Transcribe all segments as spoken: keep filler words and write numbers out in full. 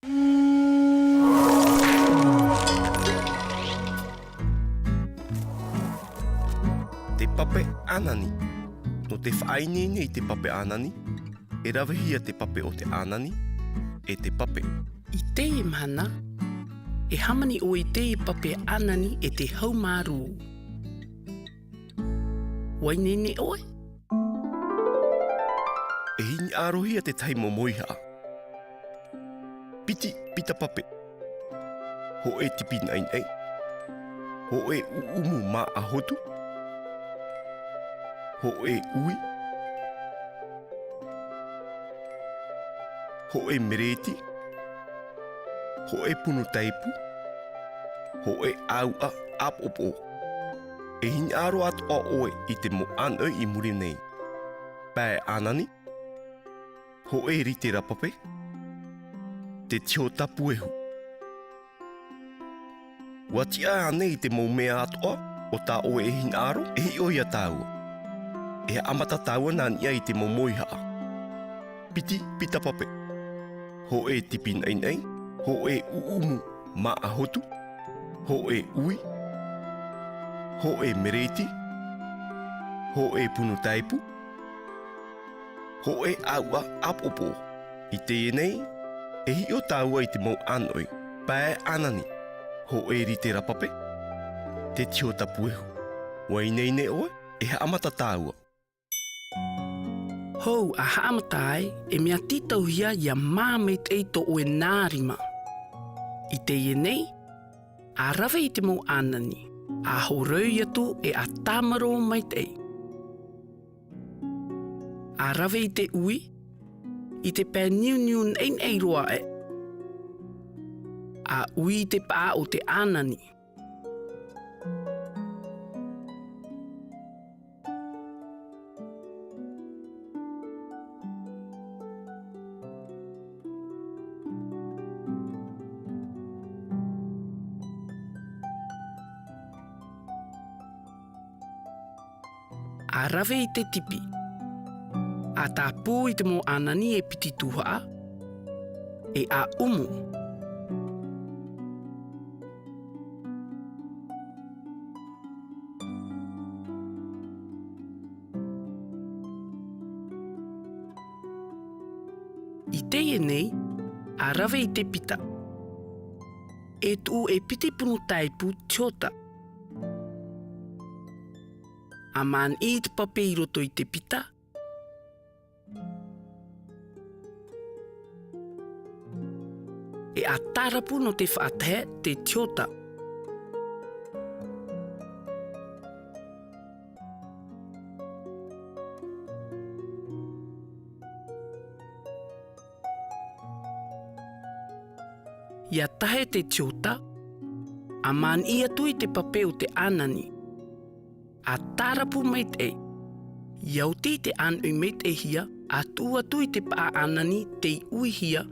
Te pape ʻānani. Nō te faʻaineine i te pape ʻānani, e ravehia te pape o te ʻānani, e te pape. I teie mahana, e hāmani ʻoe i teie pape ʻānani e te haumārū. ʻUa ineine ʻoe? E hinaʻarohia te tahi mau mauihaʻa. Piti pita pape. Hōʻē tipi naʻinaʻi. Hōʻē ʻuʻumu māʻa hotu. Hōʻē ui. Hōʻē mereti. Hōʻē punu taipu. Hōʻē ʻāuʻa ʻāpoʻopoʻo. E hinaʻaro atoʻa ʻoe i te mau ʻānoʻi i muri nei. Pae ʻānani. Hōʻē rite rāpape. Te tihota puehu. ʻUa tiʻa ānei i te mau mea atoʻa o tā ʻoe e hinaʻaro? E hiʻo ia tāua. E haʻamata tāua nā niʻa i te mau mauihaʻa. Piti pita pape. Hōʻē tipi naʻinaʻi. Hōʻē ʻuʻumu māʻa hotu. Hōʻē ui. Hōʻē mereti. Hōʻē punu taipu. Hōʻē ʻāuʻa ʻāpoʻopoʻo. I teie nei, e hiʻo tāua i te mau ʻānoʻi. Pae ʻānani. Hōʻē rite rāpape. Te tihota puehu. ʻUa ineine ʻoe? E haʻamata tāua. Hou, ʻa haʻamata ai, e mea tītauhia ʻia mā maitaʻi tō ʻoe nā rima. I teie nei, ʻa rave i te mau ʻānani, ʻa hōroi atu e ʻa tāmarō maitaʻi. ʻA rave i te ui, i te pae niuniu naʻinaʻi roa aʻe. ʻA ui i te paʻa o te ʻānani. ʻA rave i te tipi. ʻA tāpū i te mau ʻānani e piti tuhaʻa, e ʻa ʻumu. I teie nei, ʻa rave i te pita. E tuʻu e piti punu taipu tihota. ʻA maniʻi te pape i roto i te pita. E ʻa tārapu nō te faʻatahe te tihota. ʻIa tahe te tihota, ʻa maniʻi atu i te pape o te ʻānani. ʻA tārapu maitaʻi. ʻIa oti te ʻānoʻi maitaʻihia, ʻa tuʻu atu i te paʻa ʻānani tei uihia,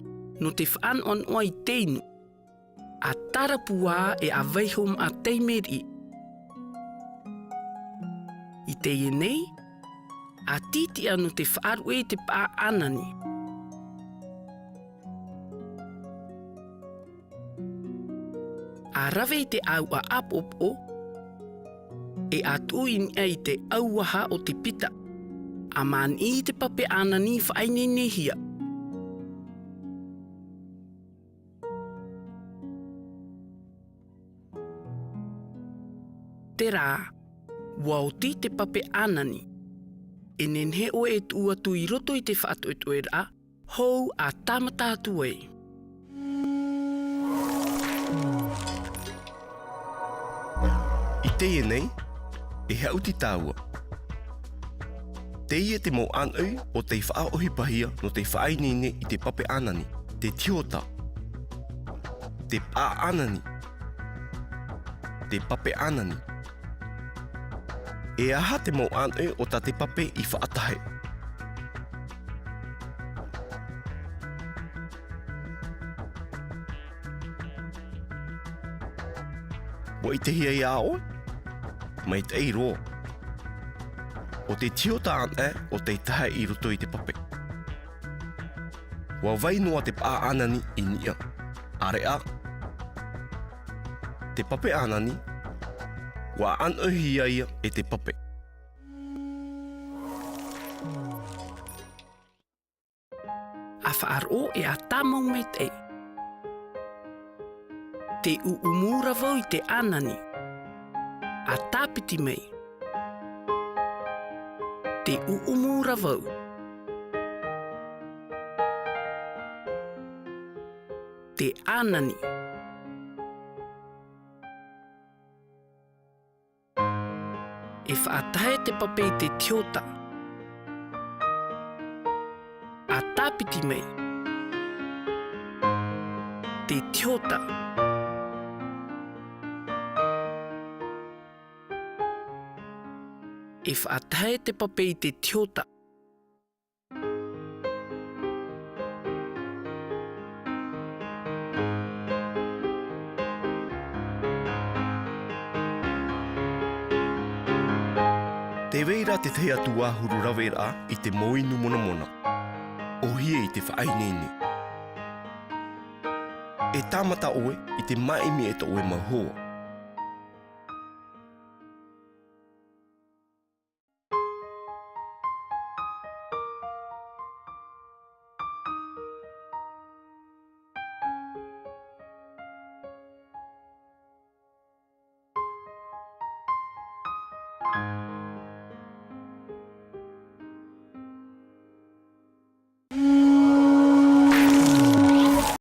nō te faʻanoʻanoʻa i te inu. ʻA tārapu ā e ʻa vaiiho maʻa taime riʻi. I teie nei, ʻa tītiʻa nō te faʻaruʻe i te paʻa ʻānani. ʻA rave i te ʻāuʻa ʻāpoʻopoʻo, e ʻa tuʻu i niʻa i te ʻauaha o te pita. ʻA maniʻi i te pape ʻānani faʻaineinehia. Terā, ʻua oti te pape ʻānani. E nehenehe ʻoe e tuʻu atu i roto i te faʻatoʻetoʻeraʻa, hou ʻa tāmata atu ai. I teie nei, e haʻuti tāua. Teie te mau ʻānoʻi ʻo tei faʻaʻohipahia nō te faʻaineine i te pape ʻānani, te tihota, te paʻa ʻānani, te pape ʻānani. E aha te mau ʻānoʻi o tā te pape i faʻatahe? ʻUa ʻitehia iā ʻoe? Maitaʻi roa. ʻO te tihota anaʻe ʻo tei tahe i roto i te pape. ʻUa vai noa te paʻa ʻānani i niʻa. ʻĀreʻa. Te pape ʻānani, ʻua ʻānoʻihia ia e te pape. ʻA faʻaroʻo e ʻa tāmau maitaʻi. Tē ʻuʻumu ra vau i te ʻānani. ʻA tāpiti mai. Tē ʻuʻumu ra vau. Te ʻānani. E faʻatahe te pape i te tiota. ʻA tāpiti mai. Te tiota. E faʻatahe te pape i te tiota. Tē vai ra te tahi atu ʻahuru raveraʻa i te mau inu monamona. ʻOhie i te faʻaineine. E tāmata ʻoe i te māʻimi e tō ʻoe mau hoa.